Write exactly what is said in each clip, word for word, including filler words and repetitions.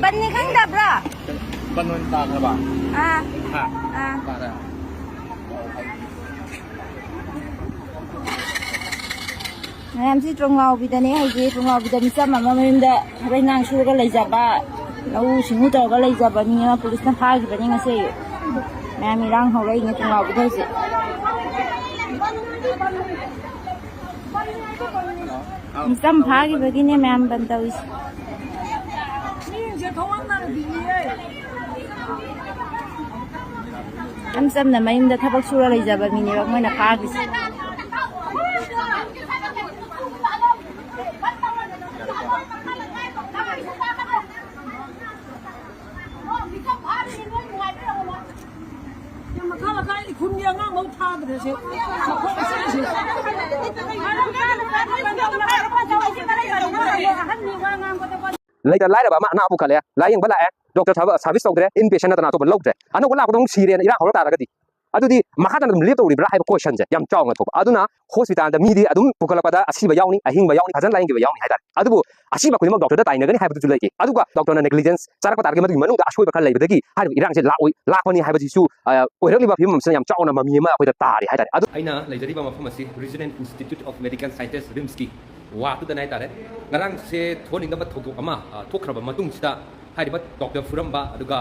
ꯕꯟꯅꯤ ꯈꯪꯗꯕ꯭ꯔꯣ? ꯕꯟ ꯑꯣꯏꯅ ꯇꯥꯈ꯭ꯔꯕ? ꯑꯥ꯫ ꯍꯥ? ꯑꯥ꯫ ꯇꯥꯔꯦ꯫ ꯃꯌꯥꯝꯁꯤ ꯇ꯭ꯔꯣꯡꯂꯥꯎꯕꯤꯗꯅꯦ ꯍꯧꯖꯤꯛ꯫ ꯇ꯭ꯔꯣꯡꯂꯥꯎꯕꯤꯗ ꯃꯤꯆꯝ ꯑꯃ ꯃꯌꯨꯝꯗ ꯊꯕꯛ ꯏꯪꯈꯥꯡ ꯁꯨꯔꯒ ꯂꯩꯖꯕ, ꯂꯧꯎ ꯁꯤꯡꯎ ꯇꯧꯔꯒ ꯂꯩꯖꯕ ꯃꯤ ꯑꯃ ꯄꯨꯂꯤꯁꯅ ꯐꯥꯈꯤꯕꯅꯤ ꯉꯁꯤ꯫ ꯃꯌꯥꯝ ꯏꯔꯥꯡ ꯍꯧꯔꯛꯏꯅꯦ ꯇ꯭ꯔꯣꯡꯂꯥꯎꯕꯤꯗ ꯍꯧꯖꯤꯛ꯫ ꯃꯤꯆꯝ ꯐꯥꯈꯤꯕꯒꯤꯅꯦ ꯃꯌꯥꯝ ꯕꯟ ꯇꯧꯔꯤꯁꯦ꯫ ꯏꯆꯝ ꯆꯝꯅ ꯃꯌꯨꯝꯗ ꯊꯕꯛ ꯁꯨꯔ ꯂꯩꯖꯕ ꯃꯤꯅꯦꯕ ꯃꯣꯏꯅ ꯐꯥꯈ꯭ꯔꯤꯁꯦ꯫ ꯃꯈꯥ ꯂꯩꯀꯥꯏ ꯏꯈꯨꯟꯒꯤ ꯑꯉꯥꯡ ꯐꯥꯎ ꯊꯥꯗ꯭ꯔꯦꯁꯦ꯫ ꯂꯩꯇ ꯂꯥꯏꯔꯕ ꯑꯃ ꯑꯅꯥ ꯄꯨꯈꯠꯂꯦ, ꯂꯥꯏꯌꯦꯡꯕ ꯂꯥꯛꯑꯦ, ꯗꯣꯛꯇꯔ ꯊꯕꯛ ꯁꯥꯔꯚꯤꯁ ꯇꯧꯗ꯭ꯔꯦ, ꯏꯟ ꯄꯦꯁꯦꯟ ꯅꯠꯇꯅ ꯑꯇꯣꯞꯄ ꯂꯧꯗ꯭ꯔꯦ, ꯑꯅꯧꯕ ꯂꯥꯛꯄꯗ ꯑꯃꯨꯛ ꯁꯤꯔꯦꯅ ꯏꯔꯥꯡ ꯍꯧꯔꯛ ꯇꯥꯔꯒꯗꯤ ꯑꯗꯨꯗꯤ ꯃꯈꯥ ꯇꯥꯅ ꯑꯗꯨꯝ ꯂꯦꯞꯇꯧꯔꯤꯕ꯭ꯔꯥ ꯍꯥꯏꯕ ꯀꯣꯏꯁꯟꯁꯦ ꯌꯥꯝ ꯆꯥꯎꯅ ꯊꯣꯛꯄ꯫ ꯑꯗꯨꯅ ꯍꯣꯁꯄꯤꯇꯥꯜꯗ ꯃꯤꯗꯤ ꯑꯗꯨꯝ ꯄꯨꯈꯠꯂꯛꯄꯗ ꯑꯁꯤꯕ ꯌꯥꯎꯅꯤ, ꯑꯍꯤꯡꯕ ꯌꯥꯎꯅꯤ, ꯐꯖꯅ ꯂꯥꯏꯌꯦꯡꯈꯤꯕ ꯌꯥꯎꯅꯤ ꯍꯥꯏꯇꯥꯔꯦ꯫ ꯑꯗꯨꯕꯨ ꯑꯁꯤꯕ ꯈꯨꯗꯤꯡꯃꯛ ꯗꯣꯛꯇꯔꯗ ꯇꯥꯏꯅꯒꯅꯤ ꯍꯥꯏꯕꯗꯨꯁꯨ ꯂꯩꯇꯦ꯫ ꯑꯗꯨꯒ ꯗꯣꯛꯇꯔꯅ ꯅꯦꯒ꯭ꯂꯤꯖꯦꯟꯁ ꯆꯥꯔꯛꯄ ꯇꯥꯔꯒꯗꯤ ꯃꯗꯨꯒꯤ ꯃꯅꯨꯡꯗ ꯑꯁꯣꯏꯕ ꯈꯔ ꯂꯩꯕꯗꯒꯤ ꯍꯥꯏꯔꯤꯕ ꯏꯔꯥꯡꯁꯦ ꯂꯥꯛꯑꯣꯏ, ꯂꯥꯛꯄꯅꯤ ꯍꯥꯏꯕꯁꯤꯁꯨ, ꯑ, ꯑꯣꯏꯔꯛꯂꯤꯕ ꯐꯤꯕꯝ ꯑꯁꯤꯅ ꯌꯥꯝ ꯆꯥꯎꯅ ꯃꯃꯤ ꯑꯃ ꯑꯩꯈꯣꯏꯗ ꯇꯥꯔꯤ ꯍꯥꯏꯇꯥꯔꯦ꯫ ꯑꯗꯨ ꯑꯩꯅ ꯂꯩꯖꯔꯤꯕ ꯃꯐꯝ ꯑꯁꯤ Regional Institute of Medical Sciences, ꯔꯤꯝꯁꯀꯤ ꯋꯥꯔꯗꯇꯨꯗꯅꯦ ꯍꯥꯏꯇꯥꯔꯦ꯫ ꯉꯔꯥꯡꯁꯦ ꯊꯣꯛꯍꯟꯅꯤꯡꯗꯕ ꯊꯧꯗꯣꯛ ꯑꯃ, ꯑ, ꯊꯣꯛꯈ꯭ꯔꯕ ꯃꯇꯨꯡꯁꯤꯗ ꯍꯥꯏꯔꯤꯕ ꯗꯣꯛꯇꯔ ꯐꯨꯔꯝꯕ, ꯑꯗꯨꯒ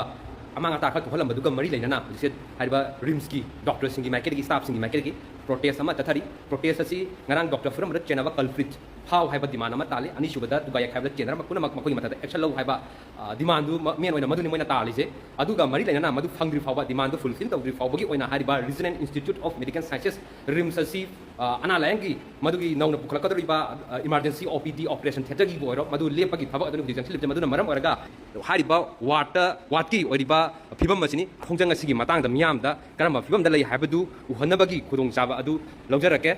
ꯑꯃꯥꯡ ꯑꯇꯥ ꯈꯔ ꯊꯣꯛꯍꯜꯂꯝꯕꯗꯨꯒ ꯃꯔꯤ ꯂꯩꯅꯅ ꯍꯧꯖꯤꯛꯁꯦ ꯍꯥꯏꯔꯤꯕ ꯔꯤꯝꯁꯀꯤ ꯗꯣꯛꯇꯔꯁꯤꯡꯒꯤ ꯃꯥꯏꯀꯩꯗꯒꯤ, ꯁ꯭ꯇꯥꯐꯁꯤꯡꯒꯤ ꯃꯥꯏꯀꯩꯗꯒꯤ ꯄ꯭ꯔꯣꯇꯦꯁ ꯑꯃ ꯆꯠꯊꯔꯤ꯫ ꯄ꯭ꯔꯣꯇꯦꯁ ꯑꯁꯤ ꯉꯔꯥꯡ ꯗꯣꯛꯇꯔ ꯐꯨꯔꯝꯕꯗ ꯆꯦꯟꯅꯕ ꯀꯜꯄ꯭ꯔꯤꯠ ꯐꯥꯎ ꯍꯥꯏꯕ ꯗꯤꯃꯥꯟ ꯑꯃ ꯇꯥꯜꯂꯤ꯫ ꯑꯅꯤꯁꯨꯕꯗ ꯇꯨꯒꯥꯏ ꯌꯥꯏꯈꯥꯏꯕꯗ ꯆꯦꯟꯅꯔꯝꯕ ꯄꯨꯝꯅꯃꯛ ꯃꯈꯣꯏꯒꯤ ꯃꯊꯛꯇ ꯑꯦꯛꯁꯟ ꯂꯧ ꯍꯥꯏꯕ, ꯑ, ꯗꯤꯃꯥꯟꯗꯨ ꯃ-, ꯃꯦꯟ ꯑꯣꯏꯅ ꯃꯗꯨꯅꯤ ꯃꯣꯏꯅ ꯇꯥꯜꯂꯤꯁꯦ꯫ ꯑꯗꯨꯒ ꯃꯔꯤ ꯂꯩꯅꯅ ꯃꯗꯨ ꯐꯪꯗ꯭ꯔꯤ ꯐꯥꯎꯕ, ꯗꯤꯃꯥꯟꯗꯨ ꯐꯨꯜꯐꯤꯜ ꯇꯧꯗ꯭ꯔꯤ ꯐꯥꯎꯕꯒꯤ ꯑꯣꯏꯅ ꯍꯥꯏꯔꯤꯕ Regional Institute of Medical Sciences, RIMS ꯑꯁꯤ, ꯑ, ꯑꯅꯥ ꯂꯥꯌꯦꯡꯒꯤ ꯃꯗꯨꯒꯤ ꯅꯧꯅ ꯄꯨꯈꯠꯂꯛꯀꯗꯧꯔꯤꯕ, ꯑ, ꯏꯃꯥꯔꯖꯦꯟꯁꯤ ꯑꯣ ꯄꯤ ꯗꯤ ꯑꯣꯄꯔꯦꯁꯟ ꯊꯤꯌꯦꯇꯔꯒꯤꯕꯨ ꯑꯣꯏꯔꯣ, ꯃꯗꯨ ꯂꯦꯞꯄꯒꯤ ꯊꯕꯛ ꯑꯗꯨꯅ ꯍꯧꯖꯤꯛ ꯆꯪꯁꯤꯜꯂꯤꯕꯁꯦ꯫ ꯃꯗꯨꯅ ꯃꯔꯝ ꯑꯣꯏꯔꯒ ꯍꯥꯏꯔꯤꯕ ꯋꯥꯔꯗꯇ, ꯋꯥꯔꯗꯀꯤ ꯑꯣꯏꯔꯤꯕ ꯐꯤꯕꯝ ꯑꯁꯤꯅꯤ꯫ ꯈꯣꯡꯖꯪ ꯑꯁꯤꯒꯤ ꯃꯇꯥꯡꯗ ꯃꯤꯌꯥꯝꯗ ꯀꯔꯝꯕ ꯐꯤꯕꯝꯗ ꯂꯩ ꯍꯥꯏꯕꯗꯨ ꯎꯍꯟꯅꯕꯒꯤ ꯈꯨꯗꯣꯡꯆꯥꯕ ꯑꯗꯨ ꯂꯧꯖꯔꯛꯀꯦ꯫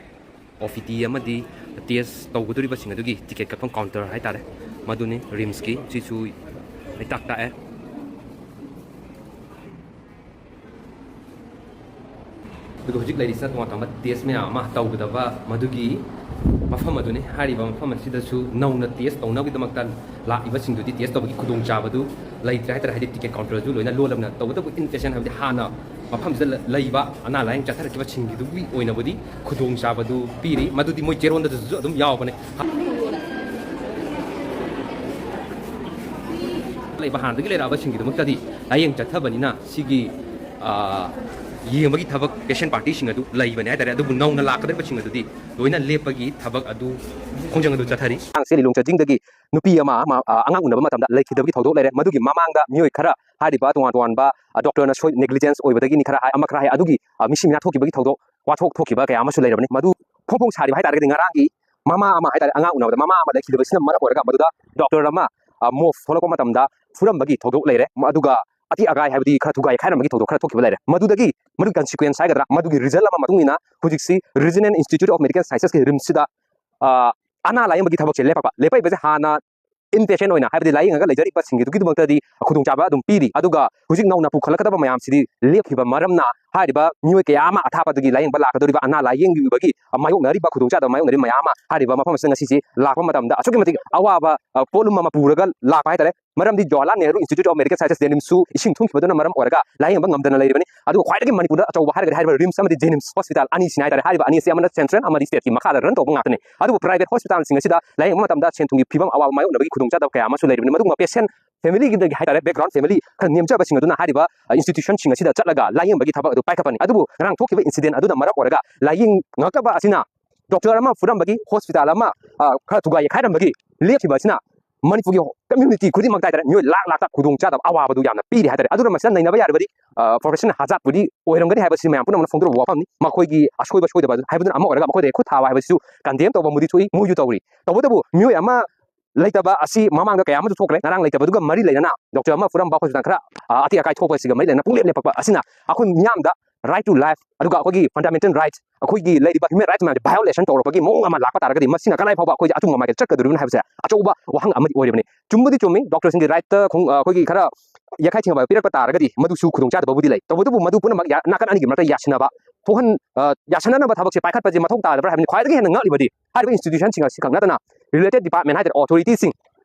ꯑꯣ ꯄꯤ ꯗꯤ ꯑꯃꯗꯤ ꯇꯦꯁ ꯇꯧꯒꯗꯧꯔꯤꯕꯁꯤꯡ ꯑꯗꯨꯒꯤ ꯇꯤꯀꯦꯠ ꯀꯛꯐꯝ ꯀꯥꯎꯟꯇꯔ ꯍꯥꯏꯇꯥꯔꯦ, ꯃꯗꯨꯅꯤ ꯔꯤꯝꯁꯀꯤ꯫ ꯁꯤꯁꯨ ꯃꯩꯇꯥꯛ ꯇꯥꯛꯑꯦ꯫ ꯑꯗꯨꯒ ꯍꯧꯖꯤꯛ ꯂꯩꯔꯤꯁꯤꯅ ꯇꯣꯉꯥꯟ ꯇꯣꯉꯥꯟꯕ ꯇꯦꯁ ꯃꯌꯥꯝ ꯑꯃ ꯇꯧꯒꯗꯕ, ꯃꯗꯨꯒꯤ ꯃꯐꯝ ꯑꯗꯨꯅꯤ꯫ ꯍꯥꯏꯔꯤꯕ ꯃꯐꯝ ꯑꯁꯤꯗꯁꯨ ꯅꯧꯅ ꯇꯦꯁ ꯇꯧꯅꯕꯒꯤꯗꯃꯛꯇ ꯂꯥꯛꯏꯕꯁꯤꯡꯗꯨꯗꯤ ꯇꯦꯁ ꯇꯧꯕꯒꯤ ꯈꯨꯗꯣꯡꯆꯥꯕꯗꯨ ꯂꯩꯇ꯭ꯔꯦ ꯍꯥꯏꯇꯥꯔꯦ꯫ ꯍꯥꯏꯗꯤ ꯇꯤꯀꯦꯠ ꯀꯥꯎꯟꯇꯔꯁꯨ ꯂꯣꯏꯅ ꯂꯣꯜꯂꯕꯅꯤꯅ꯫ ꯇꯧꯕꯇꯕꯨ ꯏꯟ ꯄꯦꯁꯦꯟ ꯍꯥꯏꯕꯗꯤ ꯍꯥꯟꯅ ꯃꯐꯝꯁꯤꯗ ꯂ- ꯂꯩꯕ ꯑꯅꯥ ꯂꯥꯏꯌꯦꯡ ꯆꯠꯊꯔꯛꯈꯤꯕꯁꯤꯡꯒꯤꯗꯨꯒꯤ ꯑꯣꯏꯅꯕꯨꯗꯤ ꯈꯨꯗꯣꯡꯆꯥꯕꯗꯨ ꯄꯤꯔꯤ꯫ ꯃꯗꯨꯗꯤ ꯃꯣꯏ ꯆꯦꯔꯣꯟꯗꯁꯨ ꯑꯗꯨꯝ ꯌꯥꯎꯕꯅꯦ꯫ ꯂꯩꯕ ꯍꯥꯟꯅꯗꯒꯤ ꯂꯩꯔꯛꯑꯕꯁꯤꯡꯒꯤꯗꯃꯛꯇꯗꯤ ꯂꯥꯏꯌꯦꯡ ꯆꯠꯊꯕꯅꯤꯅ ꯁꯤꯒꯤ, ꯑ, ꯌꯦꯡꯕꯒꯤ ꯊꯕꯛ ꯄꯦꯁꯦꯟ ꯄꯥꯔꯇꯤꯁꯤꯡ ꯑꯗꯨ ꯂꯩꯕꯅꯦ ꯍꯥꯏꯇꯥꯔꯦ꯫ ꯑꯗꯨꯕꯨ ꯅꯧꯅ ꯂꯥꯛꯀꯗꯧꯔꯤꯕꯁꯤꯡ ꯑꯗꯨꯗꯤ ꯂꯣꯏꯅ ꯂꯦꯞꯄꯒꯤ ꯊꯕꯛ ꯑꯗꯨ ꯈꯣꯡꯖꯪ ꯑꯗꯨ ꯆꯠꯊꯔꯤ꯫ ꯉꯔꯥꯡꯁꯦ ꯂꯤꯂꯣꯡ ꯆꯥꯖꯤꯡꯗꯒꯤ ꯅꯨꯄꯤ ꯑꯃ, ꯑꯃ, ꯑ, ꯑꯉꯥꯡ ꯎꯅꯕ ꯃꯇꯝꯗ ꯂꯩꯈꯤꯗꯕꯒꯤ ꯊꯧꯗꯣꯛ ꯂꯩꯔꯦ꯫ ꯃꯗꯨꯒꯤ ꯃꯃꯥꯡꯗ ꯃꯤꯑꯣꯏ ꯈꯔ ꯍꯥꯏꯔꯤꯕ ꯇꯣꯉꯥꯟ ꯇꯣꯉꯥꯟꯕ, ꯑ, ꯗꯣꯛꯇꯔꯅ ꯁꯣꯏ ꯅꯦꯒ꯭ꯂꯤꯖꯦꯟꯁ ꯑꯣꯏꯕꯗꯒꯤꯅꯤ ꯈꯔ ꯍꯥꯏ, ꯑꯃ ꯈꯔ ꯍꯥꯏ, ꯑꯗꯨꯒꯤ, ꯑ, ꯃꯤꯁꯤ ꯃꯤꯅꯥ ꯊꯣꯛꯈꯤꯕꯒꯤ ꯊꯧꯗꯣꯛ ꯋꯥꯊꯣꯛ ꯊꯣꯛꯈꯤꯕ ꯀꯌꯥ ꯑꯃꯁꯨ ꯂꯩꯔꯕꯅꯤ꯫ ꯃꯗꯨ ꯐꯣꯡ ꯐꯣꯡ ꯁꯥꯔꯤꯕ ꯍꯥꯏꯇꯥꯔꯒꯗꯤ ꯉꯔꯥꯡꯒꯤ ꯃꯃꯥ ꯑꯃ ꯍꯥꯏꯇꯥꯔꯦ, ꯑꯉꯥꯡ ꯎꯅꯕꯗ ꯃꯃꯥ ꯑꯃ ꯂꯩꯈꯤꯗꯕꯁꯤꯅ ꯃꯔꯝ ꯑꯣꯏꯔꯒ ꯃꯗꯨꯗ ꯗꯣꯛꯇꯔ ꯑꯃ, ꯑ, ꯃꯣꯐ ꯊꯣꯛꯂꯛꯄ ꯃꯇꯝꯗ ꯐꯨꯔꯝꯕꯒꯤ ꯊꯧꯗꯣꯛ ꯂꯩꯔꯦ꯫ ꯃ-, ꯑꯗꯨꯒ ꯑꯇꯤ ꯑꯒꯥꯏ ꯍꯥꯏꯕꯗꯤ ꯈꯔ ꯊꯨꯒꯥꯏ ꯈꯥꯏꯔꯝꯕꯒꯤ ꯊꯧꯗꯣꯛ ꯈꯔ ꯊꯣꯛꯈꯤꯕ ꯂꯩꯔꯦ꯫ ꯃꯗꯨꯗꯒꯤ, ꯃꯗꯨꯒꯤ ꯀꯟꯁꯤꯀ꯭ꯋꯦꯟꯁ ꯍꯥꯏꯒꯗ꯭ꯔꯥ, ꯃꯗꯨꯒꯤ ꯔꯤꯖꯜ ꯑꯃ ꯃꯇꯨꯡ ꯏꯟꯅ ꯍꯧꯖꯤꯛꯁꯤ Regional Institute of Medical Sciences ꯀꯤ ꯔꯤꯝꯁꯁꯤꯗ, ꯑ, ꯑꯅꯥ ꯂꯥꯌꯦꯡꯕꯒꯤ ꯊꯕꯛꯁꯦ ꯂꯦꯞꯄꯛꯄ꯫ ꯂꯦꯞꯄꯛꯏꯕꯁꯦ ꯍꯥꯟꯅ ꯏꯟ ꯄꯦꯁꯦꯟ ꯑꯣꯏꯅ ꯍꯥꯏꯕꯗꯤ ꯂꯥꯌꯦꯡꯉꯒ ꯂꯩꯖꯔꯤꯕꯁꯤꯡꯒꯤꯗꯨꯒꯤꯗꯃꯛꯇꯗꯤ ꯈꯨꯗꯣꯡꯆꯥꯕ ꯑꯗꯨꯝ ꯄꯤꯔꯤ꯫ ꯑꯗꯨꯒ ꯍꯧꯖꯤꯛ ꯅꯧꯅ ꯄꯨꯈꯠꯂꯛꯀꯗꯕ ꯃꯌꯥꯝꯁꯤꯗꯤ ꯂꯦꯞꯈꯤꯕ ꯃꯔꯝꯅ ꯍꯥꯏꯔꯤꯕ ꯃꯤꯑꯣꯏ ꯀꯌꯥ ꯑꯃ ꯑꯊꯥꯞꯄꯗꯒꯤ ꯂꯥꯌꯦꯡꯕ ꯂꯥꯛꯀꯗꯧꯔꯤꯕ ꯑꯅꯥ ꯂꯥꯌꯦꯡꯕꯒꯤ ꯃꯥꯌꯣꯛꯅꯔꯤꯕ ꯈꯨꯗꯣꯡꯆꯥꯗꯕ ꯃꯥꯌꯣꯛꯅꯔꯤꯕ ꯃꯌꯥꯝ ꯑꯃ ꯍꯥꯏꯔꯤꯕ ꯃꯐꯝ ꯑꯁꯤꯗ ꯉꯁꯤꯁꯦ ꯂꯥꯛꯄ ꯃꯇꯝꯗ ꯑꯁꯨꯛꯀꯤ ꯃꯇꯤꯛ ꯑꯋꯥꯕ, ꯑ, ꯄꯣꯠꯂꯨꯝ ꯑꯃ ꯄꯨꯔꯒ ꯂꯥꯛꯄ ꯍꯥꯏꯇꯥꯔꯦ꯫ ꯃꯔꯝꯗꯤ Jawaharlal Nehru institute of medical sciences ꯖꯦꯅꯤꯝꯁꯁꯨ ꯏꯁꯤꯡ ꯊꯨꯝꯈꯤꯕꯗꯨꯅ ꯃꯔꯝ ꯑꯣꯏꯔꯒ ꯂꯥꯌꯦꯡꯕ ꯉꯝꯗꯅ ꯂꯩꯔꯤꯕꯅꯤ꯫ ꯑꯗꯨꯒ ꯈ꯭ꯋꯥꯏꯗꯒꯤ ꯃꯅꯤꯄꯨꯔꯗ ꯑꯆꯧꯕ ꯍꯥꯏꯔꯒꯗꯤ ꯍꯥꯏꯔꯤꯕ ꯔꯤꯝꯁ ꯑꯃꯗꯤ ꯖꯦꯅꯤꯝꯁ ꯍꯣꯁꯄꯤꯇꯥꯜ ꯑꯅꯤꯁꯤꯅꯤ ꯍꯥꯏꯇꯥꯔꯦ꯫ ꯍꯥꯏꯔꯤꯕ ꯑꯅꯤꯁꯤ ꯑꯃꯅ ꯁꯦꯟꯇ꯭ꯔꯦꯜ, ꯑꯃꯗꯤ ꯁ꯭ꯇꯦꯠꯀꯤ ꯃꯈꯥꯗ ꯔꯟ ꯇꯧꯕ ꯉꯥꯛꯇꯅꯤ꯫ ꯑꯗꯨꯕꯨ ꯄ꯭ꯔꯥꯏꯚꯦꯠ ꯍꯣꯁꯄꯤꯇꯥꯜꯁꯤꯡ ꯑꯁꯤꯗ ꯂꯥꯌꯦꯡꯕ ꯃꯇꯝꯗ ꯁꯦꯟ ꯊꯨꯝꯒꯤ ꯐꯤꯕꯝ ꯑꯋꯥꯕ ꯃꯥꯌꯣꯛꯅꯕꯒꯤ ꯈꯨꯗꯣꯡꯆꯥꯗꯕ ꯀꯌꯥ ꯑꯃꯁꯨ ꯂꯩꯔꯤꯕꯅꯤ꯫ ꯃꯗꯨꯒꯨꯝꯕ ꯄꯦꯁꯦꯟ ꯐꯦꯃꯤꯂꯤꯒꯤꯗꯒꯤ ꯍꯥꯏꯇꯥꯔꯦ, ꯕꯦꯛꯒ꯭ꯔꯥꯎꯟ ꯐꯦꯃꯤꯂꯤ ꯈꯔ ꯅꯦꯝꯖꯕꯁꯤꯡ ꯑꯗꯨꯅ ꯍꯥꯏꯔꯤꯕ, ꯑ, ꯏꯟꯁꯇꯤꯇ꯭ꯌꯨꯁꯟꯁꯤꯡ ꯑꯁꯤꯗ ꯆꯠꯂꯒ ꯂꯥꯌꯦꯡꯕꯒꯤ ꯊꯕꯛ ꯑꯗꯨ ꯄꯥꯏꯈꯠꯄꯅꯤ꯫ ꯑꯗꯨꯕꯨ ꯉꯔꯥꯡ ꯊꯣꯛꯈꯤꯕ ꯏꯟꯁꯤꯗꯦꯟ ꯑꯗꯨꯅ ꯃꯔꯝ ꯑꯣꯏꯔꯒ ꯂꯥꯌꯦꯡꯉꯛꯇꯕ ꯑꯁꯤꯅ ꯗꯣꯛꯇꯔ ꯑꯃ ꯐꯨꯔꯝꯕꯒꯤ, ꯍꯣꯁꯄꯤꯇꯥꯜ ꯑꯃ, ꯑ, ꯈꯔ ꯊꯨꯒꯥꯏ ꯈꯥꯏꯔꯝꯕꯒꯤ ꯂꯦꯞꯈꯤꯕ ꯑꯁꯤꯅ ꯃꯅꯤꯄꯨꯔꯒꯤ ꯀꯝꯃ꯭ꯌꯨꯅꯤꯇꯤ ꯈꯨꯗꯤꯡꯃꯛꯇ ꯍꯥꯏꯇꯥꯔꯦ, ꯃꯤꯑꯣꯏ ꯂꯥꯛ ꯂꯥꯛꯇ ꯈꯨꯗꯣꯡꯆꯥꯗꯕ ꯑꯋꯥꯕꯗꯨ ꯌꯥꯝꯅ ꯄꯤꯔꯤ ꯍꯥꯏꯇꯥꯔꯦ꯫ ꯑꯗꯨꯅ ꯃꯁꯤꯗ ꯅꯩꯅꯕ ꯌꯥꯔꯕꯗꯤ, ꯑ, ꯄ꯭ꯔꯣꯐꯦꯁꯟ ꯍꯖꯥꯠꯄꯨꯗꯤ ꯑꯣꯏꯔꯝꯒꯅꯤ ꯍꯥꯏꯕꯁꯤ ꯃꯌꯥꯝ ꯄꯨꯝꯅꯃꯛꯅ ꯐꯣꯡꯗꯣꯔꯛꯄ ꯋꯥꯐꯝꯅꯤ꯫ ꯃꯈꯣꯏꯒꯤ ꯑꯁꯣꯏꯕ ꯁꯣꯏꯗꯕ ꯑꯗꯨ ꯍꯥꯏꯕꯗꯨꯅ ꯑꯃ ꯑꯣꯏꯔꯒ ꯃꯈꯣꯏꯗ ꯈꯨꯠ ꯊꯥꯕ ꯍꯥꯏꯕꯁꯤꯁꯨ ꯀꯟꯗꯦꯝ ꯇꯧꯕ ꯑꯃꯗꯤ ꯊꯣꯛꯏ, ꯃꯣꯏꯁꯨ ꯇꯧꯔꯤ꯫ ꯇꯧꯕꯇꯕꯨ ꯃꯤꯑꯣꯏ ꯑꯃ ꯂꯩꯇꯕ ꯑꯁꯤ ꯃꯃꯥꯡꯗ ꯀꯌꯥ ꯑꯃꯁꯨ ꯊꯣꯛꯈ꯭ꯔꯦ꯫ ꯉꯔꯥꯡ ꯂꯩꯇꯕꯗꯨꯒ ꯃꯔꯤ ꯂꯩꯅꯅ ꯗꯣꯛꯇꯔ ꯑꯃ ꯐꯨꯔꯝꯕ, ꯍꯣꯁꯄꯤꯇꯥꯜ ꯈꯔ, ꯑ, ꯑꯇꯦꯛ ꯑꯀꯥꯏ ꯊꯣꯛꯄ ꯑꯁꯤꯒ ꯃꯔꯤ ꯂꯩꯅꯅ ꯄꯨꯡꯂꯦꯞ ꯂꯦꯞꯄꯛꯄ ꯑꯁꯤꯅ ꯑꯩꯈꯣꯏ ꯃꯤꯌꯥꯝꯗ right to life, ꯑꯗꯨꯒ ꯑꯩꯈꯣꯏꯒꯤ ꯐꯟꯗꯥꯃꯦꯟꯇꯦꯜ ꯔꯥꯏꯠ, ꯑꯩꯈꯣꯏꯒꯤ ꯂꯩꯔꯤꯕ ꯍ꯭ꯌꯨꯃꯦꯟ ꯔꯥꯏꯠꯁ ꯃꯌꯥꯝꯁꯦ ꯚꯥꯏꯑꯣꯂꯦꯁꯟ ꯇꯧꯔꯛꯄꯒꯤ ꯃꯑꯣꯡ ꯑꯃ ꯂꯥꯛꯄ ꯇꯥꯔꯒꯗꯤ ꯃꯁꯤꯅ ꯀꯗꯥꯏ ꯐꯥꯎꯕ ꯑꯩꯈꯣꯏꯁꯦ ꯑꯆꯨꯝꯕ ꯃꯥꯏꯀꯩꯗ ꯆꯠꯀꯗꯧꯔꯤꯕꯅꯣ ꯍꯥꯏꯕꯁꯦ ꯑꯆꯧꯕ ꯋꯥꯍꯪ ꯑꯃꯗꯤ ꯑꯣꯏꯔꯤꯕꯅꯤ꯫ ꯆꯨꯝꯕꯗꯤ ꯆꯨꯝꯃꯤ, ꯗꯣꯛꯇꯔꯁꯤꯡꯒꯤ ꯔꯥꯏꯠꯇ ꯈꯣꯡ-, ꯑ, ꯑꯩꯈꯣꯏꯒꯤ ꯈꯔ ꯌꯥꯈꯥꯏ ꯊꯤꯡꯕ ꯄꯤꯔꯛꯄ ꯇꯥꯔꯒꯗꯤ ꯃꯗꯨꯁꯨ ꯈꯨꯗꯣꯡꯆꯥꯗꯕꯕꯨꯗꯤ ꯂꯩ꯫ ꯇꯧꯕꯇꯕꯨ ꯃꯗꯨ ꯄꯨꯝꯅꯃꯛ ꯌꯥ-, ꯅꯥꯀꯟ ꯑꯅꯤꯒꯤ ꯃꯔꯛꯇ ꯌꯥꯁꯤꯟꯅꯕ, ꯊꯣꯛꯍꯟ ꯑ, ꯌꯥꯁꯟꯅꯅꯕ ꯊꯕꯛꯁꯦ ꯄꯥꯏꯈꯠꯄꯁꯦ ꯃꯊꯧ ꯇꯥꯗꯕ꯭ꯔꯥ ꯍꯥꯏꯕꯅꯤ꯫ ꯈ꯭ꯋꯥꯏꯗꯒꯤ ꯍꯦꯟꯅ ꯉꯛꯂꯤꯕꯗꯤ ꯍꯥꯏꯔꯤꯕ institution ꯁꯤꯡ ꯑꯁꯤ ꯈꯛ ꯅꯠꯇꯅ related department ꯍꯥꯏꯇꯥꯔꯦ, authority ꯁꯤꯡ,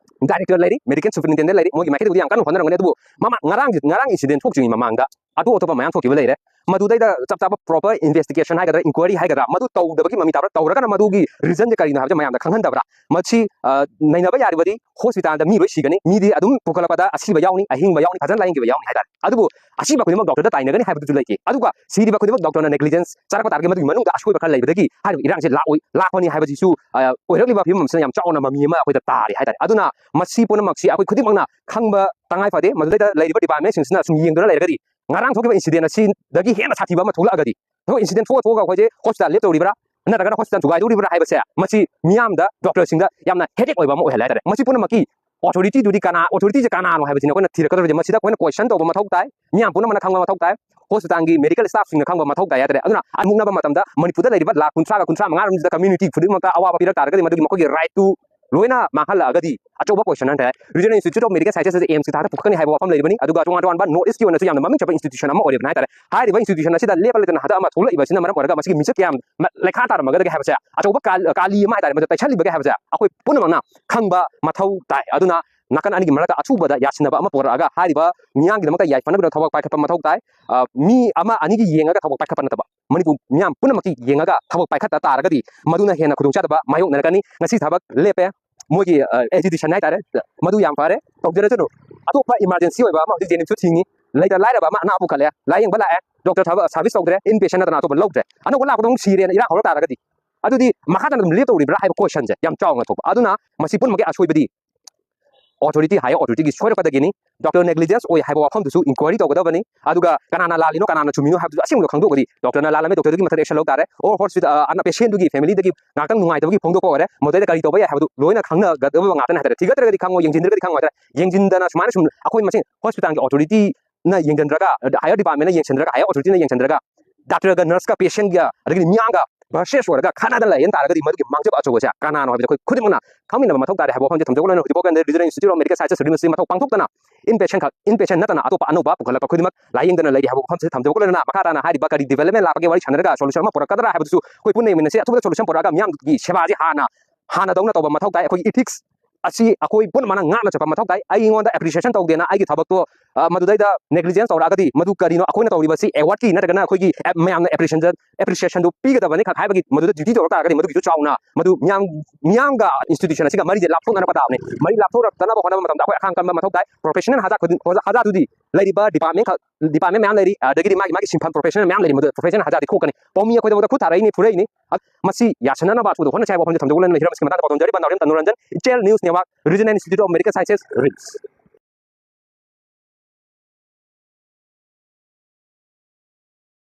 director ꯂꯩꯔꯤ, medical superintendent ꯂꯩꯔꯤ, ꯃꯣꯏꯒꯤ ꯃꯥꯏꯀꯩꯗꯕꯨꯗꯤ ꯌꯥꯝ ꯀꯟꯅ ꯍꯣꯠꯅꯔꯝꯒꯅꯤ꯫ ꯑꯗꯨꯕꯨ ꯃꯃꯥꯡ ꯉꯔꯥꯡꯒꯤ ꯉꯔꯥꯡ incident ꯊꯣꯛꯇ꯭ꯔꯤꯉꯩ ꯃꯃꯥꯡꯗ ꯑꯇꯣꯞ ꯑꯇꯣꯞꯄ ꯃꯌꯥꯝ ꯊꯣꯛꯈꯤꯕ ꯂꯩꯔꯦ꯫ ꯃꯗꯨꯗꯩꯗ ꯆꯞ ꯆꯥꯕ proper investigation ꯍꯥꯏꯒꯗ꯭ꯔꯥ, inquiry ꯍꯥꯏꯒꯗ꯭ꯔꯥ, ꯃꯗꯨ ꯇꯧꯗꯕꯒꯤ ꯃꯃꯤ ꯇꯥꯕ꯭ꯔꯥ, ꯇꯧꯔꯒꯅ ꯃꯗꯨꯒꯤ reason ꯁꯦ ꯀꯔꯤꯅꯣ ꯍꯥꯏꯕꯁꯦ ꯃꯌꯥꯝꯗ ꯈꯪꯍꯟꯗꯕ꯭ꯔꯥ? ꯃꯁꯤ ꯑ, ꯅꯩꯅꯕ ꯌꯥꯔꯤꯕꯗꯤ hospital ꯗ ꯃꯤ ꯂꯣꯏ ꯁꯤꯒꯅꯤ, ꯃꯤꯗꯤ ꯑꯗꯨꯝ ꯄꯨꯈꯠꯂꯛꯄꯗ ꯑꯁꯤꯕ ꯌꯥꯎꯅꯤ, ꯑꯍꯤꯡꯕ ꯌꯥꯎꯅꯤ, ꯐꯖꯅ ꯂꯥꯌꯦꯡꯈꯤꯕ ꯌꯥꯎꯅꯤ ꯍꯥꯏꯇꯥꯔꯦ꯫ ꯑꯗꯨꯕꯨ ꯑꯁꯤꯕ ꯈꯨꯗꯤꯡꯃꯛ doctor ꯗ ꯇꯥꯏꯅꯒꯅꯤ ꯍꯥꯏꯕꯗꯨꯁꯨ ꯂꯩꯇꯦ꯫ ꯑꯗꯨꯒ ꯁꯤꯔꯤꯕ ꯈꯨꯗꯤꯡꯃꯛ doctor ꯅ negligence ꯆꯥꯔꯛꯄ ꯇꯥꯔꯒꯗꯤ ꯃꯗꯨꯒꯤ ꯃꯅꯨꯡꯗ ꯑꯁꯣꯏꯕ ꯈꯔ ꯂꯩꯕꯗꯒꯤ ꯍꯥꯏꯔꯤꯕ ꯏꯔꯥꯡꯁꯦ ꯂꯥꯛꯑꯣꯏ ꯂꯥꯛꯄꯅꯤ ꯍꯥꯏꯕꯁꯤꯁꯨ ꯑ, ꯑꯣꯏꯔꯛꯂꯤꯕ ꯐꯤꯕꯝ ꯑꯁꯤꯅ ꯌꯥꯝ ꯆꯥꯎꯅ ꯃꯃꯤ ꯑꯃ ꯑꯩꯈꯣꯏꯗ ꯇꯥꯔꯤ ꯍꯥꯏꯇꯥꯔꯦ꯫ ꯑꯗꯨꯅ ꯃꯁꯤ ꯄꯨꯝꯅꯃꯛꯁꯤ ꯑꯩꯈꯣꯏ ꯈꯨꯗꯤꯡꯃꯛꯅ ꯈꯪꯕ ꯇꯉꯥꯏ ꯐꯗꯦ꯫ ꯃꯗꯨꯗꯩꯗ ꯂꯩꯔꯤꯕ department ꯁꯤꯡꯁꯤꯅ ꯁꯨꯝ ꯌꯦꯡꯗꯨꯅ ꯂꯩꯔꯒꯗꯤ ꯉꯔꯥꯡ ꯊꯣꯛꯈꯤꯕ incident ꯑꯁꯤꯗꯒꯤ ꯍꯦꯟꯅ ꯁꯥꯊꯤꯕ ꯑꯃ ꯊꯣꯛꯂꯛꯑꯒꯗꯤ ꯊꯕꯛ incident ꯊꯣꯛꯑ ꯊꯣꯛꯑꯒ ꯑꯩꯈꯣꯏꯁꯦ hospital ꯂꯦꯞꯇꯧꯔꯤꯕ꯭ꯔꯥ ꯅꯠꯇ꯭ꯔꯒꯅ hospital ꯊꯨꯒꯥꯏꯗꯧꯔꯤꯕ꯭ꯔꯥ ꯍꯥꯏꯕꯁꯦ ꯃꯁꯤ ꯃꯤꯌꯥꯝꯗ doctor ꯁꯤꯡꯗ ꯌꯥꯝꯅ headache ꯑꯣꯏꯕ ꯑꯃ ꯑꯣꯏꯍꯜꯂꯦ ꯍꯥꯏꯇꯥꯔꯦ꯫ ꯃꯁꯤ ꯄꯨꯝꯅꯃꯛꯀꯤ authority ꯗꯨꯗꯤ ꯀꯅꯥ, authority ꯁꯦ ꯀꯅꯥꯅꯣ ꯍꯥꯏꯕꯁꯤꯅ ꯑꯩꯈꯣꯏꯅ ꯊꯤꯔꯛꯀꯗꯧꯔꯤꯁꯦ꯫ ꯃꯁꯤꯗ ꯑꯩꯈꯣꯏꯅ question ꯇꯧꯕ ꯃꯊꯧ ꯇꯥꯏ, ꯃꯤꯌꯥꯝ ꯄꯨꯝꯅꯃꯛꯅ ꯈꯪꯕ ꯃꯊꯧ ꯇꯥꯏ, hospital ꯒꯤ medical staff ꯁꯤꯡꯅ ꯈꯪꯕ ꯃꯊꯧ ꯇꯥꯏ ꯍꯥꯏꯇꯥꯔꯦ꯫ ꯑꯗꯨꯅ ꯑꯃꯨꯛꯅꯕ ꯃꯇꯝꯗ ꯃꯅꯤꯄꯨꯔꯗ ꯂꯩꯔꯤꯕ ꯂꯥꯈ ꯀꯨꯟꯊ꯭ꯔꯥꯒ ꯀꯨꯟꯊ꯭ꯔꯥ ꯃꯉꯥ ꯔꯣꯝꯁꯤꯗ community ꯈꯨꯗꯤꯡꯃꯛꯇ ꯑꯋꯥꯕ ꯄꯤꯔꯛ ꯇꯥꯔꯒꯗꯤ ꯃꯗꯨꯒꯤ ꯃꯈꯣꯏꯒꯤ right ꯇꯨ ꯂꯣꯏꯅ ꯃꯥꯡꯍꯜꯂꯛꯑꯒꯗꯤ ꯑꯆꯧꯕ question ꯍꯥꯏꯇꯥꯔꯦ꯫ Regional Institute of Medical Sciences ꯑꯁꯤ AIIMS ꯀꯤ ꯊꯥꯛꯇ ꯄꯨꯈꯠꯀꯅꯤ ꯍꯥꯏꯕ ꯋꯥꯐꯝ ꯂꯩꯔꯤꯕꯅꯤ꯫ ꯑꯗꯨꯒ ꯇꯣꯉꯥꯟ ꯇꯣꯉꯥꯟꯕ North East ꯀꯤ ꯑꯣꯏꯅꯁꯨ ꯌꯥꯝꯅ ꯃꯃꯤꯡ ꯆꯠꯄ institution ꯑꯃ ꯑꯣꯏꯔꯤꯕꯅꯤ ꯍꯥꯏꯇꯥꯔꯦ꯫ ꯍꯥꯏꯔꯤꯕ institution ꯑꯁꯤꯗ ꯂꯦꯞꯄ ꯂꯩꯇꯅ ꯍꯟꯗꯛ ꯑꯃ ꯊꯣꯛꯂꯛꯏꯕꯁꯤꯅ ꯃꯔꯝ ꯑꯣꯏꯔꯒ ꯃꯁꯤꯒꯤ ꯃꯤꯡꯆꯠ ꯀꯌꯥꯝ ꯃ-, ꯂꯩꯈꯥ ꯇꯥꯔꯝꯃꯒꯗꯒꯦ ꯍꯥꯏꯕꯁꯦ, ꯑꯆꯧꯕ ꯀꯥ-, ꯀꯥꯂꯤ ꯑꯃ ꯍꯥꯏꯇꯥꯔꯦ, ꯃꯗꯨ ꯇꯩꯁꯜꯂꯤꯕꯒꯦ ꯍꯥꯏꯕꯁꯦ ꯑꯩꯈꯣꯏ ꯄꯨꯝꯅꯃꯛꯅ ꯈꯪꯕ ꯃꯊꯧ ꯇꯥꯏ꯫ ꯑꯗꯨꯅ ꯅꯥꯀꯟ ꯑꯅꯤꯒꯤ ꯃꯔꯛꯇ ꯑꯊꯨꯕꯗ ꯌꯥꯁꯤꯟꯅꯕ ꯑꯃ ꯄꯨꯔꯛꯑꯒ ꯍꯥꯏꯔꯤꯕ ꯃꯤꯌꯥꯝꯒꯤꯗꯃꯛꯇ ꯌꯥꯏꯐꯅꯕ ꯊꯕꯛ ꯄꯥꯏꯈꯠꯄ ꯃꯊꯧ ꯇꯥꯏ꯫ ꯑ, ꯃꯤ ꯑꯃ ꯑꯅꯤꯒꯤ ꯌꯦꯡꯉꯒ ꯊꯕꯛ ꯄꯥꯏꯈꯠꯄ ꯅꯠꯇꯕ, ꯃꯅꯤꯄꯨꯔ ꯃꯤꯌꯥꯝ ꯄꯨꯝꯅꯃꯛꯀꯤ ꯌꯦꯡꯉꯒ ꯊꯕꯛ ꯄꯥꯏꯈꯠꯇ ꯇꯥꯔꯒꯗꯤ ꯃꯗꯨꯅ ꯍꯦꯟꯅ ꯈꯨꯗꯣꯡꯆꯥꯗꯕ ꯃꯥꯌꯣꯛꯅꯔꯛꯀꯅꯤ꯫ ꯉꯁꯤ ꯊꯕꯛ ꯂꯦꯞꯄꯦ, ꯃꯣꯏꯒꯤ, ꯑ, agitation ꯍꯥꯏꯇꯥꯔꯦ, ꯃꯗꯨ ꯌꯥꯝ ꯐꯔꯦ, ꯇꯧꯖꯔꯁꯅꯨ꯫ ꯑꯇꯣꯞꯄ emergency ꯑꯣꯏꯕ ꯑꯃ ꯍꯧꯖꯤꯛ JNIMS ꯁꯨ ꯊꯤꯡꯉꯤ, ꯂꯩꯇ ꯂꯥꯏꯔꯕ ꯑꯃ ꯑꯅꯥ ꯄꯨꯈꯠꯂꯦ, ꯂꯥꯏꯌꯦꯡꯕ ꯂꯥꯛꯑꯦ, doctor ꯊꯕꯛ service ꯇꯧꯗ꯭ꯔꯦ, inpatient ꯅꯠꯇꯅ ꯑꯇꯣꯞꯄ ꯂꯧꯗ꯭ꯔꯦ, ꯑꯅꯧꯕ ꯂꯥꯛꯄꯗ ꯑꯃꯨꯛ ꯁꯤꯔꯦꯅ ꯏꯔꯥꯡ ꯍꯧꯔ ꯇꯥꯔꯒꯗꯤ ꯑꯗꯨꯗꯤ ꯃꯈꯥ ꯇꯥꯅ ꯑꯗꯨꯝ ꯂꯦꯞꯇꯧꯔꯤꯕ꯭ꯔꯥ ꯍꯥꯏꯕ question ꯁꯦ ꯌꯥꯝ ꯆꯥꯎꯅ ꯊꯣꯛꯄ꯫ ꯑꯗꯨꯅ ꯃꯁꯤ ꯄꯨꯝꯅꯃꯛꯀꯤ ꯑꯁꯣꯏꯕꯗꯤ authority, higher authority ꯒꯤ ꯁꯣꯏꯔꯛꯄꯗꯒꯤꯅꯤ꯫ Doctor negligence ꯑꯣꯏ ꯍꯥꯏꯕ ꯋꯥꯐꯝꯗꯨꯁꯨ inquiry ꯇꯧꯒꯗꯕꯅꯤ꯫ ꯑꯗꯨꯒ ꯀꯅꯥꯅ ꯂꯥꯜꯂꯤꯅꯣ, ꯀꯅꯥꯅ ꯆꯨꯝꯃꯤꯅꯣ ꯍꯥꯏꯕꯗꯨꯁꯨ ꯑꯁꯦꯡꯕꯗꯣ ꯈꯪꯗꯣꯛꯑꯒꯗꯤ doctor ꯅ ꯂꯥꯜꯂꯝꯃꯦ, doctor ꯗꯨꯒꯤ ꯃꯊꯛꯇ action ꯂꯧ ꯇꯥꯔꯦ꯫ Or hospital, ꯑ, ꯑꯅ patient ꯗꯨꯒꯤ family ꯗꯒꯤ ꯉꯥꯛꯇꯪ ꯅꯨꯡꯉꯥꯏꯇꯕꯒꯤ ꯐꯣꯡꯗꯣꯛꯄ ꯑꯣꯏꯔꯦ, ꯃꯗꯨꯗꯩꯗ ꯀꯔꯤ ꯇꯧꯕ ꯌꯥꯏ ꯍꯥꯏꯕꯗꯨ ꯂꯣꯏꯅ ꯈꯪꯅꯒꯗꯕ ꯉꯥꯛꯇꯅꯤ ꯍꯥꯏꯇꯥꯔꯦ꯫ ꯊꯤꯒꯠꯇ꯭ꯔꯒꯗꯤ ꯈꯪꯉꯣꯏ, ꯌꯦꯡꯁꯤꯟꯗ꯭ꯔꯒꯗꯤ ꯈꯪꯉꯣꯏ ꯍꯥꯏꯇꯥꯔꯦ꯫ ꯌꯦꯡꯁꯤꯟꯗꯅ ꯁꯨꯃꯥꯏꯅ ꯁꯨꯝ ꯑꯩꯈꯣꯏ ꯃꯁꯦꯟ hospital ꯒꯤ authority ꯅ ꯌꯦꯡꯁꯤꯟꯗ꯭ꯔꯒ, higher department ꯅ ꯌꯦꯡꯁꯤꯟꯗ꯭ꯔꯒ, higher authority ꯅ ꯌꯦꯡꯁꯤꯟꯗ꯭ꯔꯒ, doctor ꯒ nurse ꯀ patient ꯒ ꯑꯗꯒꯤꯗꯤ ꯃꯤꯌꯥꯝꯒ ꯚꯔꯁꯦꯁ ꯑꯣꯏꯔꯒ ꯈꯠꯅꯗꯅ ꯂꯩꯍꯟ ꯇꯥꯔꯒꯗꯤ ꯃꯗꯨꯒꯤ ꯃꯥꯡꯖꯕ ꯑꯆꯧꯕꯁꯦ ꯑꯩꯈꯣꯏ ꯀꯅꯥꯅꯣ ꯍꯥꯏꯕꯁꯦ ꯑꯩꯈꯣꯏ ꯈꯨꯗꯤꯡꯃꯛꯅ ꯈꯪꯃꯤꯟꯅꯕ ꯃꯊꯧ ꯇꯥꯔꯦ ꯍꯥꯏꯕ ꯋꯥꯐꯝꯁꯦ ꯊꯝꯖꯧ ꯂꯣꯏꯅ ꯍꯧꯖꯤꯛꯐꯥꯎ ꯀꯥꯟꯗ Regional Institute of Medical Sciences ꯔꯤꯝꯁꯁꯤ ꯃꯊꯧ ꯄꯥꯡꯊꯣꯛꯇꯅ ꯏꯟ ꯄꯦꯁꯦꯟ ꯈꯛ ꯏꯟ ꯄꯦꯁꯦꯟ ꯅꯠꯇꯅ ꯑꯇꯣꯞꯄ ꯑꯅꯧꯕ ꯄꯨꯈꯠꯂꯛꯄ ꯈꯨꯗꯤꯡꯃꯛ ꯂꯥꯌꯦꯡꯗꯅ ꯂꯩꯔꯤ ꯍꯥꯏꯕ ꯋꯥꯐꯝꯁꯦ ꯊꯝꯖꯧ ꯂꯣꯏꯅꯅ ꯃꯈꯥ ꯇꯥꯅ ꯍꯥꯏꯔꯤꯕ ꯀꯔꯤ ꯗꯤꯕꯦꯂꯞꯃꯦꯟ ꯂꯥꯛꯄꯒꯦ ꯋꯥꯔꯤ ꯁꯥꯟꯅꯔꯒ ꯁꯣꯂꯨꯁꯟ ꯑꯃ ꯄꯨꯔꯛꯀꯗ꯭ꯔꯥ ꯍꯥꯏꯕꯗꯨꯁꯨ ꯑꯩꯈꯣꯏ ꯄꯨꯟꯅ ꯌꯦꯡꯃꯤꯟꯅꯁꯤ꯫ ꯑꯊꯨꯕꯗ ꯁꯣꯂꯨꯁꯟ ꯄꯨꯔꯛꯑꯒ ꯃꯤꯌꯥꯝꯒꯤ ꯁꯦꯕꯥꯁꯤ ꯍꯥꯟꯅ ꯍꯥꯟꯅꯗꯧꯅ ꯇꯧꯕ ꯃꯊꯧ ꯇꯥꯏ꯫ ꯑꯩꯈꯣꯏꯒꯤ ꯏꯊꯤꯛꯁ ꯑꯁꯤ ꯑꯩꯈꯣꯏ ꯄꯨꯝꯅꯃꯛꯅ ꯉꯥꯛꯅ ꯆꯠꯄ ꯃꯊꯧ ꯇꯥꯏ꯫ ꯑꯩꯉꯣꯟꯗ ꯑꯦꯄ꯭ꯔꯤꯁꯤꯌꯦꯁꯟ ꯇꯧꯗꯦꯅ ꯑꯩꯒꯤ ꯊꯕꯛꯇꯣ ꯑ, ꯃꯗꯨꯗꯩꯗ ꯅꯦꯒ꯭ꯂꯤꯖꯦꯟꯁ ꯇꯧꯔꯛꯑꯒꯗꯤ ꯃꯗꯨ ꯀꯔꯤꯅꯣ? ꯑꯩꯈꯣꯏꯅ ꯇꯧꯔꯤꯕꯁꯤ ꯑꯦꯋꯥꯔꯗꯀꯤ ꯅꯠꯇ꯭ꯔꯒꯅ ꯑꯩꯈꯣꯏꯒꯤ ꯑꯦ, ꯃꯌꯥꯝꯅ ꯑꯦꯄ꯭ꯔꯤꯁꯤꯌꯦꯁꯟ ꯑꯦꯄ꯭ꯔꯤꯁꯤꯌꯦꯁꯟꯗꯨ ꯄꯤꯒꯗꯕꯅꯤ ꯈꯛ ꯍꯥꯏꯕꯒꯤ ꯃꯗꯨꯗ ꯗ꯭ꯌꯨꯇꯤ ꯇꯧꯔꯛ ꯇꯥꯔꯒꯗꯤ ꯃꯗꯨꯒꯤꯁꯨ ꯆꯥꯎꯅ ꯃꯗꯨ ꯃꯤꯌꯥꯝ ꯃꯤꯌꯥꯝꯒ ꯏꯟꯁꯇꯤꯇ꯭ꯌꯨꯁꯟ ꯑꯁꯤꯒ ꯃꯔꯤꯁꯦ ꯂꯥꯞꯊꯣꯛꯅꯅꯕ ꯇꯥꯕꯅꯤ꯫ ꯃꯔꯤ ꯂꯥꯞꯊꯣꯛꯔꯛꯇꯅꯕ ꯍꯣꯠꯅꯕ ꯃꯇꯝꯗ ꯑꯩꯈꯣꯏ ꯑꯈꯥꯡ ꯀꯟꯕ ꯃꯊꯧ ꯇꯥꯏ꯫ ꯄ꯭ꯔꯣꯐꯦꯁꯅꯦꯜ ꯍꯖꯥ ꯈꯨꯗꯤꯡ ꯍꯖꯥꯗꯨꯗꯤ ꯂꯩꯔꯤꯕ ꯗꯤꯄꯥꯔꯠꯃꯦꯟ ꯈꯛ ꯗꯤꯄꯥꯔꯠꯃꯦꯟ ꯃꯌꯥꯝ ꯂꯩꯔꯤ, ꯑꯗꯒꯤꯗꯤ ꯃꯥꯒꯤ ꯃꯥꯒꯤ ꯁꯤꯟꯐꯝ ꯄ꯭ꯔꯣꯐꯦꯁꯅꯦꯜ ꯃꯌꯥꯝ ꯂꯩꯔꯤ, ꯃꯗꯨ ꯄ꯭ꯔꯣꯐꯦꯁꯅꯦꯜ ꯍꯖꯥꯗꯤ ꯊꯣꯛꯀꯅꯤ꯫ ꯄꯥꯎꯃꯤ ꯑꯩꯈꯣꯏꯗꯃꯛꯇ ꯈꯨꯠ ꯊꯥꯔꯛꯏꯅꯤ, ꯐꯨꯔꯛꯏꯅꯤ꯫ ꯑ, ꯃꯁꯤ ꯌꯥꯁꯟꯅꯅꯕ ꯑꯊꯨꯕꯗ ꯍꯣꯠꯅꯁꯤ ꯍꯥꯏꯕ ꯋꯥꯐꯝꯁꯦ ꯊꯝꯖꯧ ꯂꯣꯏꯅꯅ ꯍꯤꯔꯝꯁꯤꯒꯤ ꯃꯇꯥꯡꯗ ꯄꯥꯎꯗꯝꯖꯔꯤꯕ ꯅꯥꯎꯔꯦꯝ ꯇꯅꯨꯔꯟꯖꯟ, ꯏꯆꯦꯜ news network, Regional Institute of Medical Sciences, RIMS.